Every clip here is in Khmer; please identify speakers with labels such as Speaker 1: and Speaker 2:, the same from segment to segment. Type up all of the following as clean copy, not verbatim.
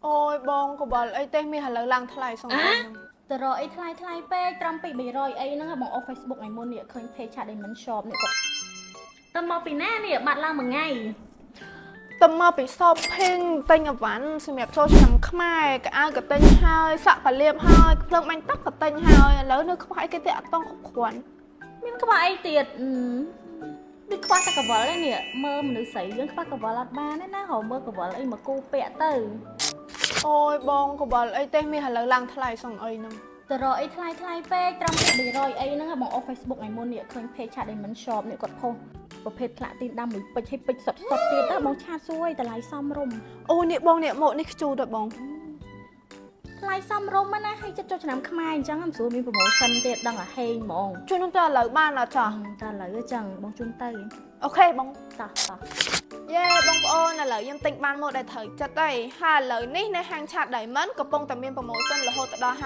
Speaker 1: អូយបងកបលអីទេមាសឥឡូវឡើងថ្លៃសងអីហ្នឹង
Speaker 2: ទៅរកអីថ្លៃថ្លៃពេកត្រឹមពី300អីហ្នឹងបងអូស Facebook ថ្ងៃមុននេះឃើញ page ឆា Diamond Shop នេះគាត់ទៅមកពីណានេះបាត់ឡើងមួយថ្ងៃ
Speaker 1: ទៅមកពី shopping ទិញអវ៉ាន់សម្រាប់ចូលឆ្នាំខ្មែរកៅអៅក៏ទិញហើយសក់ក៏លាបហើយភ្លើងបាញ់ទឹកក៏ទិញហើយឥឡូវនៅខ្វះអីគេទេអត់តង់គ្រប់គ្រាន់
Speaker 2: មានខ្វះអីទៀតអឺដូចខ្វះតែកវលឯនេះមើលមនុស្សស្រីយើងខ្វះកវលអត់បានទេណារកមើលកវលអីមកគូពាក់ទៅ
Speaker 1: អូយបងកបលអីទេមាសឥឡូវឡើងថ្លៃសងអីហ្នឹង
Speaker 2: ទៅរកអីថ្លៃថ្លៃពេកត្រឹមពី300អីហ្នឹងបងអូស Facebook ថ្ងៃមុននេះឃើញ page ឆា Diamond Shop នេះគាត់ផុសប្រភេទផ្លាកទីនដាំមួយពេជ្រឲ្យពេជ្រសុតសុតទៀតទៅបង chat សួយតម្លៃសមរម្យ
Speaker 1: អូនេះបងនេះមកនេះខ្ជូតដល់បង
Speaker 2: ថ្លៃសមរម្យណាស់ហើយចិត្តចូលឆ្នាំខ្មែរអញ្ចឹងមិនស្រួលមាន promotion ទៀតដឹងអាហេងហ្មង
Speaker 1: ជួយនោះទៅឥឡូវបានអត់ចា
Speaker 2: តើឥឡូវអញ្ចឹងបងជូនទៅ
Speaker 1: OK បង
Speaker 2: តោះតោះ
Speaker 1: យេបងប្អូនឥឡូវខ្ញុំទិញបានមកដែលត្រូវចិត្តហើយហើយឥឡូវនេះនៅហាងឆាត Diamond កំពុងតែមាន promotion រហូតដល់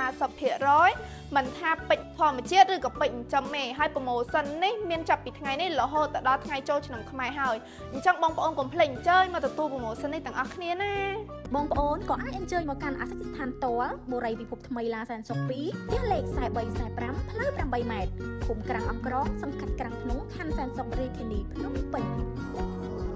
Speaker 1: 50%មិនថាពេជ្រធម្មជាតិឬក៏ពេជ្រចិញ្ចឹមទេហើយ promotion នេះមានចាប់ពីថ្ងៃនេះរហូតដល់ថ្ងៃចូលឆ្នាំខ្មែរហើយអញ្ចឹងបងប្អូនកុំភ្លេចអញ្ជើញមកទទួល promotion នេះទាំងអស់គ្នាណា
Speaker 2: បងប្អូនក៏អាចអញ្ជើញមកកាន់អសជស្ថានតលបូរីពិភពថ្មីឡាសែនសុខ2ផ្ទះលេខ43 45ផ្លូវ8ម៉ែត្រឃុំក្រាំងអង្ក្រងសង្កាត់ក្រាំងធ្នង់ខណ្ឌសែនសុខរាជធានីភ្នំពេញ។